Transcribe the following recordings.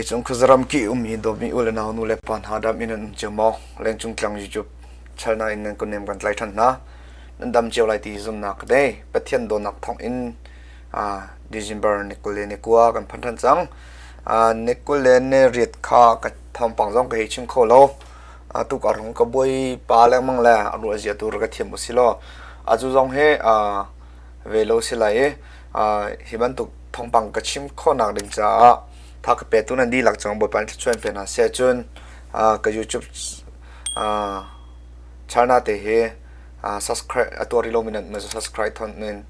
Vawleicung khuazaram ki ummi dawtmi u le nau nu le pa hna dam in an um cio maw? Lengcung tlang YouTube chalnak in nan kunem kan tlai ṭhan hna. Nan dam cio lai ti zumhnak ka nei. Pathian dawtnak thawng in December ni 20 le ni 9 kan phan ṭhan cang. Ni 20 le ni riat kha ka thawngpang zong ka hei chim kho lo. Tu ka rung ka buai pa lengmang le a ruah zia tu ka thiam u si law. Atu zong hi ve lo si lai i hi bantuk thawngpang ka chim khawhnak ding caah tha ka petu nan dihlak cung Bawipa nih thluachuah in pe hna seh. Cun ka YouTube channel te hi subscribe a tuah rih lomi nan um subscribe thon in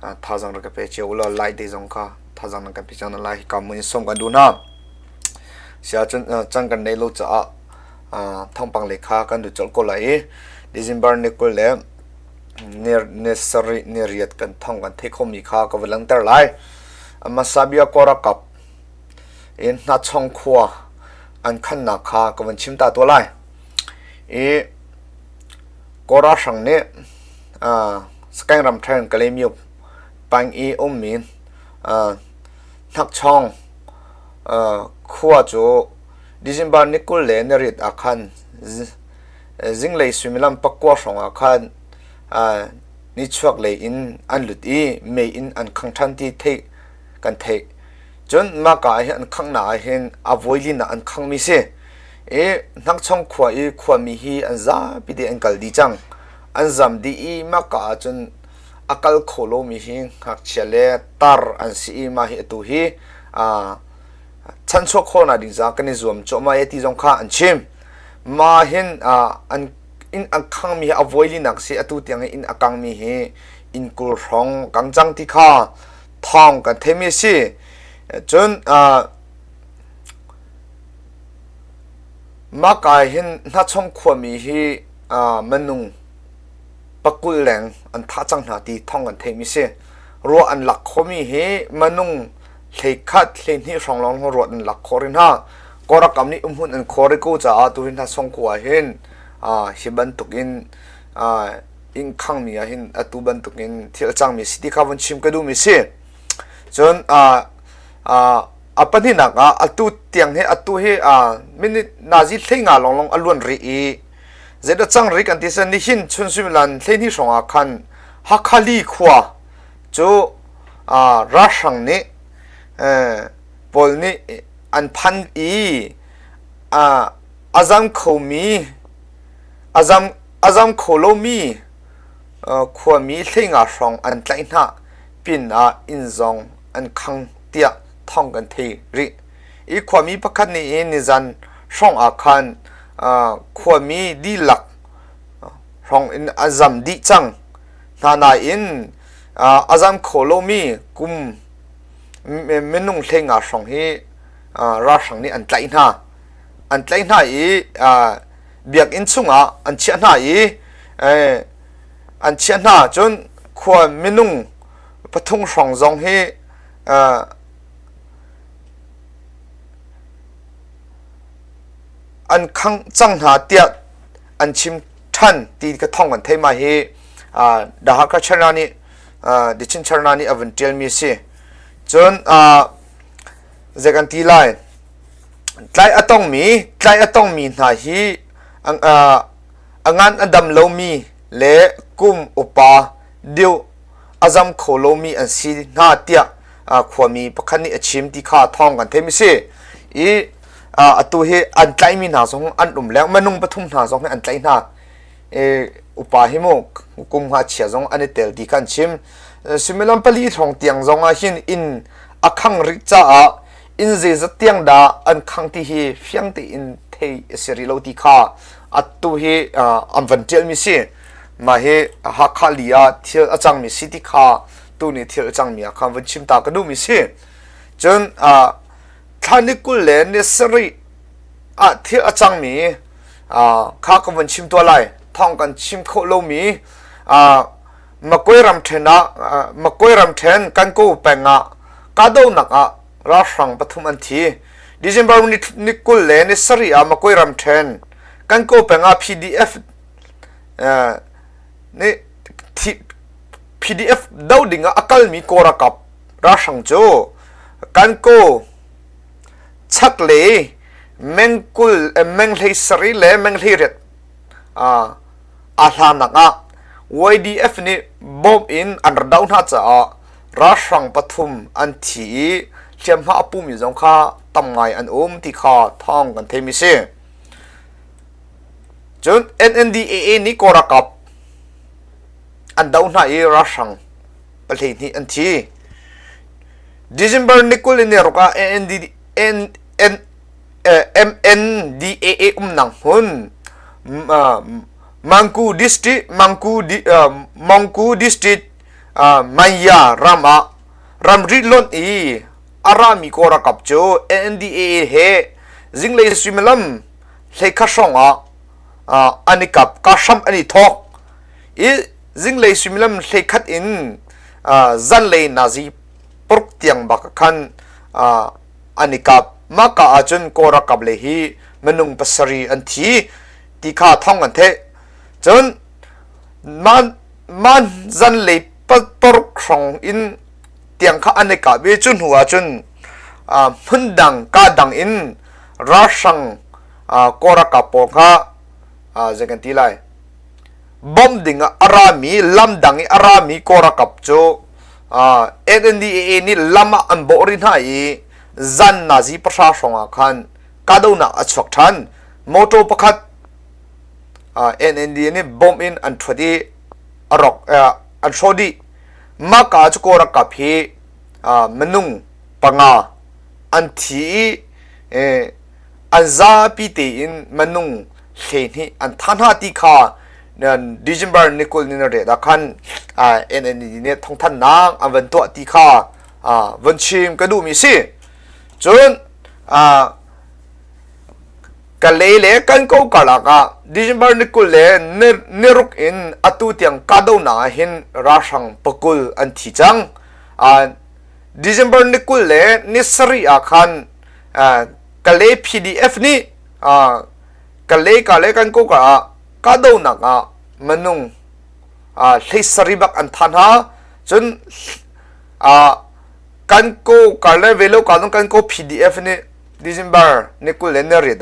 thazaang rak ka pe cio ulaw like te zong kha thazaang nan kan pe cio hna lai. Hika mun in sawm kan duh hna. Sia cun cang kan neih lo caah thawngpang lei kha kan duh colh ko lai i December ni 20 le ni sarih ni riat kan thong kan theih khomi kha ka va langhter lai. Masabia Korakap in Hnachong khua an khannak kha ka van chim ta tuah lai. I Kora hrang nih Sagaing ramṭhen Kalaymyo peng i ummi Hnakchong khua cu December ni 20 le ni riat ah khan zinglei suimilam pakua hrawng ah khan nichuak lei in an lut i mei in an khang ṭhan ti theih kan theih. Cun mahka ah hin an khanghnak ah hin a voilin ah an khangmi si. I Hnangchong khua i khuami hi an zapi te an kal dih cang. An zam dih i mahka ah cun a kal kho lomi hi ngakchia le tar an si i mah hi atu hi chanchuak khawhnak ding caah kan i zuam cuahmah e ti zong kha an chim. Mah hin an inn a khangmi hi a voilinak si atu tiang hi inn a kangmi hi inn 20 hrawng kang cang ti kha thawng kan theimi a si. Cun mahka hin hnachong khuami hi minung pakul leng an thah cang hna ti thawng kan theimi si. Ruah an lak khomi hi minung 11 12 hrawng lawng ruah an lak khawh rih hna. Kawlram nih umhmun an khuar rih ko caah tu hi hnachong khua hin hi bantukin inn khangmi ah hin atu bantukin thil a cangmi si ti kha vun chim ka duhmi si. Cun a pahnihnak ah atu tiang hi atu hi minute nazi 15 lawnglawng a luan rih i zeidah cang rih kan ti san nihin chun suimilam 12 hrawng ah khan Hakhali khua cu ralhrang nih pawl nih an phan i a zam khomi a zam a zam kho lomi khuami 15 hrawng an tlaih hna pinah inn zong an khang tiah thawng kan thei rih. I khuami pakhat nih nizan hrawng ah khan khuami dihlak hrawng in a zam dih cang hna nain a zam kho lomi kum minung 15 hrawng hi ralhrang nih an tlaih hna. An tlaih hna i biakinn chungah an chiah hna i an chiah hna cun khua minung pathum hrawng zong hi an khangh cang hna tiah an chim ṭhan ti ka thawng kan theih ma hi The Hakha Channel nih The Chin Channel nih a vun ṭialmi a si. Cun zei kan ti lai Tlai a tongmi tlai a tongmi hna hi a ngan a dam lomi le kum upa deuh a zam kho lomi an si hna tiah khuami pakhat nih a chim ti kha thawng kan theimi si. I atu hi an tlaihmi hna zong an um leng minung pathum hna zong hi an tlaih hna. Upa hi mu kum ngakchia zong an i tel ti kha an chim. Suimilam pali hrawng tiang zong ah hin inn a khang rih caah inn zeizat tiang dah an khang ti hi fiang tein thei a si rih lo ti kha atu hi an van ṭialmi si. Mah hi Hakha li ah thil a cangmi si ti kha tuni thil a cangmi ah khan van chim ta ka duhmi si. Cun thla ni 20 le ni sarih ah thil a cangmi kha ka van chim tuah lai. Thawng kan chim khawh lomi Makoi ramṭhen ah Makoi ramṭhen Kankaw peng ah kahdohnak ah ralhrang pathum an thi. December ni 20 le ni sarih ah Makoi ramṭhen Kankaw peng ah PDF nih PDF doh ding ah a kalmi Kawl ralkap ralhrang cu Kankaw Chaklei meng 20, meng 17 le meng 18 aa hlanak ah YDF nih bomb in an ra doh hna caah ralhrang pathum an thi i hliamhma a pumi zong kha tam ngai an um ti kha thawng kan theimi si. Cun NNDAA nih Kawl ralkap an doh hna i ralhrang 12 an thi. December ni 26 ah MNDAA umnak hmun Mangku District Mangku Mangku District Manya ram ah ramri lonh i a rami Kawl ralkap cu NDAA he zinglei suimilam 11 hrawng ah an i kap ka hram an i thawk i zinglei suimilam 11 in zanlei nazi paruk tiang bak khan an i kap. Mahka ahcun Kawl ralkap lei hi minung pasarih an thi ti kha thawng an theih. Cun mah zanlei paruk hrawng in tiang kha an i kap i cu hnu ahcun hmundang ka dang in ralhrang Kawl ralkap pawl kha zei kan ti lai bawmh ding ah a rami lam dang i a rami Kawl ralkap cu NNDAA nih lam ah an bawh rih hna i zan nazi 10 hrawng ah khan kahdohnak a chuak ṭhan. Motor pakhat NNDA nih bomb in an ṭhuat i a rawk an hrawh dih. Mah ka cu Kawl ralkap hi minung panga an thi i an zapi tein minung 12 an thah hna ti kha December ni 20 ni riat ah khan NND nih thawngthanhnak an van tuah ti kha van chim ka duhmi si. Cun Kalay le Kankaw karlak ah December ni 20 le ni ruk in atu tiang kahdohnak ah hin ralhrang pakul an thi cang. December ni 20 le ni sarih ah khan Kalay PDF nih Kalay ka le Kankaw ka ah kahdohnak ah minung 17 bak an than hna. Cun Kankaw ka le Velo ka zong Kankaw PDF nih December ni 28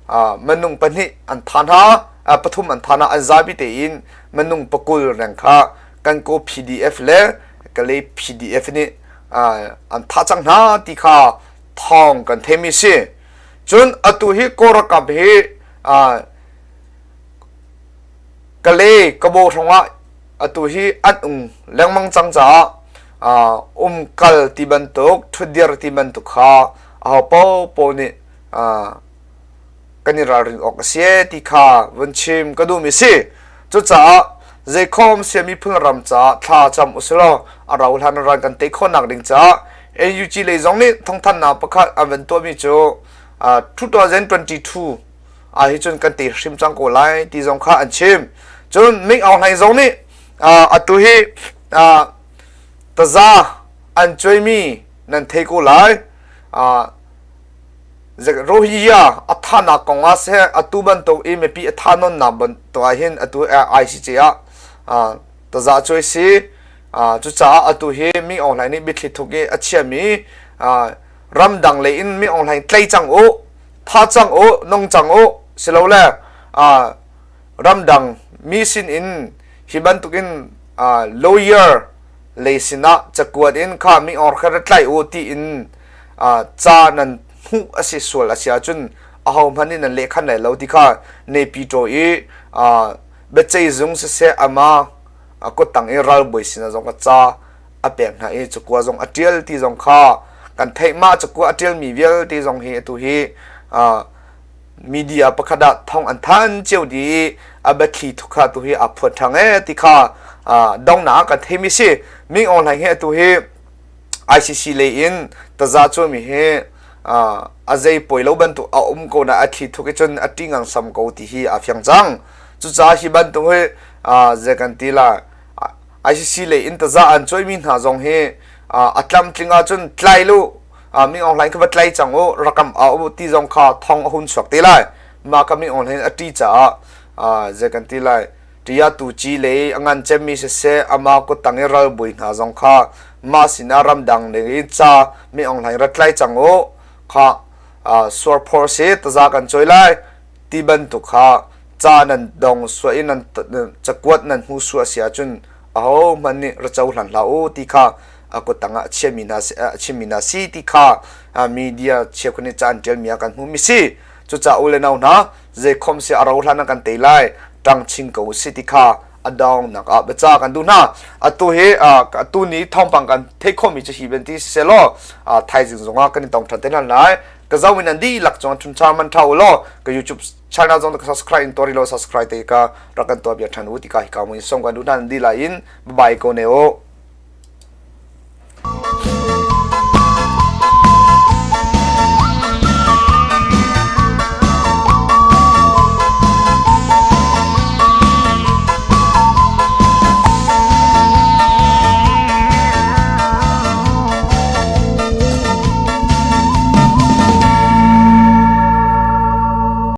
ah minung pahnih an than hna pathum an than hna an zapi tein minung pakul reng kha Kankaw PDF le Kalay PDF nih an thah cang hna ti kha thawng kan theimi si. Cun atu hi Kawl ralkap hi Kalay Kabo hrawngah atu hi an um lengmang cang caah umkal ti bantuk ṭhutdir ti bantuk kha aho paohpaoh nih kan i ralrin awk a si ti kha vun chim ka duhmi si. Cucaah zeikhom sia miphun ram caah thla cam usilaw a rau hlan ran kan tei khawhnak ding caah NUG lei zong nih thawngthanhnak pakhat an van tuahmi cu 2022 ah hi cun kan te hrim cang ko lai ti zong kha an chim. Cun Ming Aung Hlaing zong nih atu hi taza an cuaimi nan thei ko lai. Rohingya a thahnak kong ah seh atu bantuk i mipi a thahnawnnak bantuk ah hin atu ICJ ah taza cuai si. Cucaah atu hi Ming Aung Hlaing nih biathli thuk i a chiami ramdang lei in Ming Aung Hlaing tlei cang u, tha cang u, nung cang u, silole ramdang mi sin in hi bantukin lawyer lei sinah cakuat in kha Ming Aung kha ra tlai u tiin ca nan hmuh a si sual a si ahcun ahohmanh nih nan lehkhan lai lo ti kha Naypyidaw i biaceih zung siseh ama kuttang i ralbawi sinah zong ka ca a pek hna i cakua zong a ṭial ti zong kha kan theih mah cakua a ṭialmi vialte zong hi atu hi media pakhat ah thong an than cio dih i a biathli thuk kha atu hi aa phuan ṭhang ee ti kha donghnak ah kan theimi si Ming Aung Hlaing hi atu hi ICC lei in taza cuami hi a zei poi lo bantuk a um ko na a thli thuk i cun a ṭi ngangsam ko ti hi aa fiang cang. Cucaah hi bantuk hi zei kan ti la ICC lei in taza an cuaimi hna zong hi a tlamtling ahcun tlai lu Ming Aung Hlaing kha va tlai cang u rakam a u ti zong kha thong a hun chuak te lai. Mah ka Ming Aung Hlaing a ṭi caah zei kan ti lai Ṭiatu ci lei a ngan cemmi siseh amah kuttang i ralbawi hna zong kha mah sinah ramdang ning in ca Min Aung Hlaing ra tlai cang u kha. Suarphor si taza kan cawi lai ti bantuk kha ca nan dong suah i nan cakuat nan hmu suah si ahcun ahohmanh nih ra cohlan hlah u ti kha a kuttang ah a chiami hna a chimmi hna si ti kha media cheukhat nih ca an ṭialmi ah kan hmuhmi si. Cucaah u le nau hna, zeikhom si a ro hlan ah kan tei lai, ṭang chin ko u si ti kha a dongnak ah biaca kan duh hna. Atu hi atu ni thawngpang kan theih khawhmi cu hi banti si law thaizing zongah kan i tong ṭhan te hna lai. Ka zoh in an dihlak cungah ṭhuncha man ṭha u law ka YouTube channel zong ka subscribe in tuah rih lo subscribe te ka rak kan tuah piak ṭhan u ti ka hi ka mun som kan duh hna nan dihlak in bye bye ko ne u.